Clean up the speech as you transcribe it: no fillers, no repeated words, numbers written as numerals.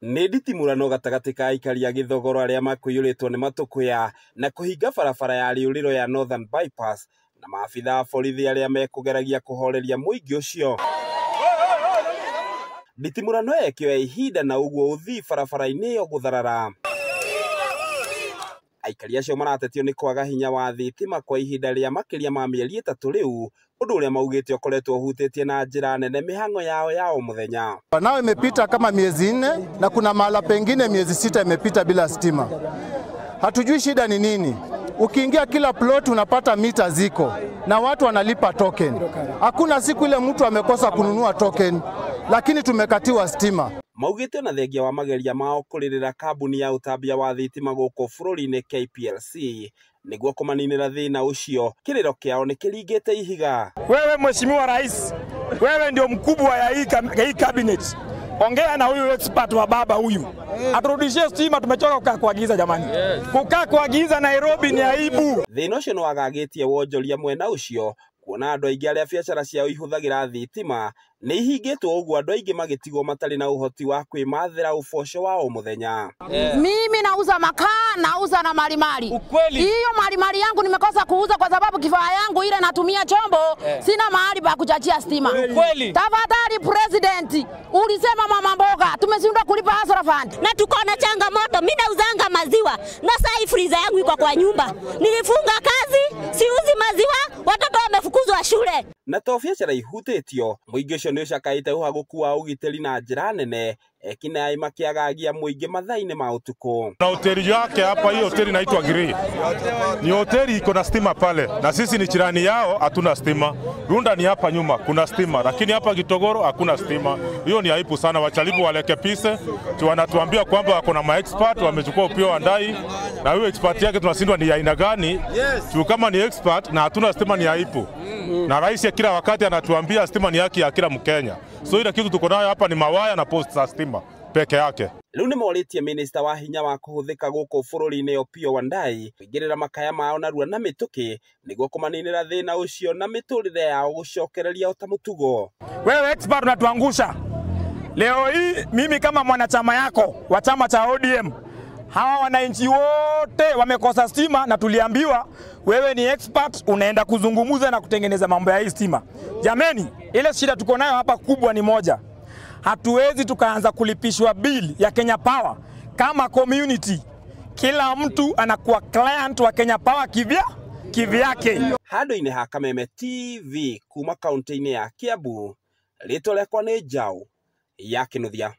Nĩ nditimũrano gatagatĩ ka aikari a Gĩthogoro arĩa makũiyũrĩtwo nĩ matũkũya na kũhinga barabara ya rĩũrĩro ya Northern Bypass na maabitha a borithi arĩa mekũgeragia kũhoreria mũingĩ ũcio. Nditimũrano ĩyo ĩkĩoya ihinda na ũguo ũthii barabara-inĩ ĩyo gũtharara. Aikari acio maratetio nĩ kwaga hinya wa thitima kwa ihinda rĩa makĩria ma mĩeri 3 rĩu, ũndũ ũrĩa maugĩte ũkoretwo ũhutĩtie na njĩra nene mĩhang'o yao ya o mũthenya. Nao imepita kama miezi 4 na kuna mahala pengine miezi 6 imepita bila stima. Hatujui shida ni nini. Ukiingia kila plot unapata mita ziko na watu wanalipa token. Hakuna siku ile mtu amekosa kununua token, lakini tumekatiwa stima. Maugĩte ona thengia wa mageria mao kũrĩrĩra kambuni ya ũtambia wa thitima gũkũ bũrũri-inĩ KPLC nĩguo kũmaninĩra thĩna ũcio, kĩrĩro kĩao nĩ kĩringĩte ihiga. Wewe Mheshimiwa Rais, wewe ndio mkubwa ya hii cabinet. Ongea na huyu expert wa baba huyu aturudishie stima, tumechoka kukaa kwa giza jamani. Kukaa kwa giza Nairobi ni aibu. Thĩna ũcio nĩ wagagĩtie wonjoria mwena ũcio, kuona andũ aingĩ arĩa biacara ciao ihũthagĩra thitima nĩ ihingĩtwo, ũguo andũ aingĩ magĩtigwo matarĩ na ũhoti wa kwĩmathĩra ũboco wa o mũthenya. Mimi nauza makaa, nauza na malimali. Hiyo malimali yangu nimekosa kuuza kwa sababu kifaa yangu ile natumia chombo, sina mahali pa kuchachia stima. Tafadhali President, ulisema mama mboga, tumeshindwa kulipa hasara fund. Na tuko na changamoto, mimi nauzanga maziwa na sasa freezer yangu iko kwa nyumba. Nilifunga kazi, siuzi maziwa, watoto wamefukuzwa shule. Na to biacara ihutĩtio, mũingĩ ũcio nĩ ũcakaĩte ũhagũku wa ũgitĩri na njĩra nene, ekinaĩ makĩagagia mũingĩ mathaa-inĩ ma ũtukũ. Na hoteli yake hapa, hiyo hoteli inaitwa Grey. Ni hoteli iko na stima pale, na sisi ni jirani yao, hatuna stima. Runda ni hapa nyuma kuna stima, lakini hapa Gitogoro hakuna stima. Hiyo ni aibu sana, wachalibu walekepise. Wanatuambia kwamba wako na ma-expert wamechukua Opiyo Wandayi, na huyo expert yake tunashindwa ni aina gani? Tu kama ni expert na hatuna stima ni aibu. Na rais kila wakati anatuambia stima ni haki ya kila Mkenya. So ile kitu tuko nayo hapa ni mawaya na post za stima peke yake. Rĩu nĩ morĩtie minista wa hinya wa kũhũthĩka gũkũ bũrũri-inĩ Opiyo Wandayi kũingĩrĩra makaya mao narua na mĩtũkĩ nĩguo kũmaninĩra thĩna ũcio na mĩtũrĩre yao gũcokereria o ta mũtugo. Wewe expert unatuangusha. Leo hii mimi kama mwanachama yako wa chama cha ODM, hawa wananchi wote wamekosa stima na tuliambiwa wewe ni expert unaenda kuzungumuza na kutengeneza mambo ya hii stima. Jameni, ile shida tuko nayo hapa kubwa ni moja. Hatuwezi tukaanza kulipishwa bill ya Kenya Power kama community. Kila mtu anakuwa client wa Kenya Power kivyake. Handũ-inĩ ha Kameme TV kuma kaunti-inĩ ya Kiambu, rĩtwa rĩakwa nĩ Njaũ ya Kĩnuthia.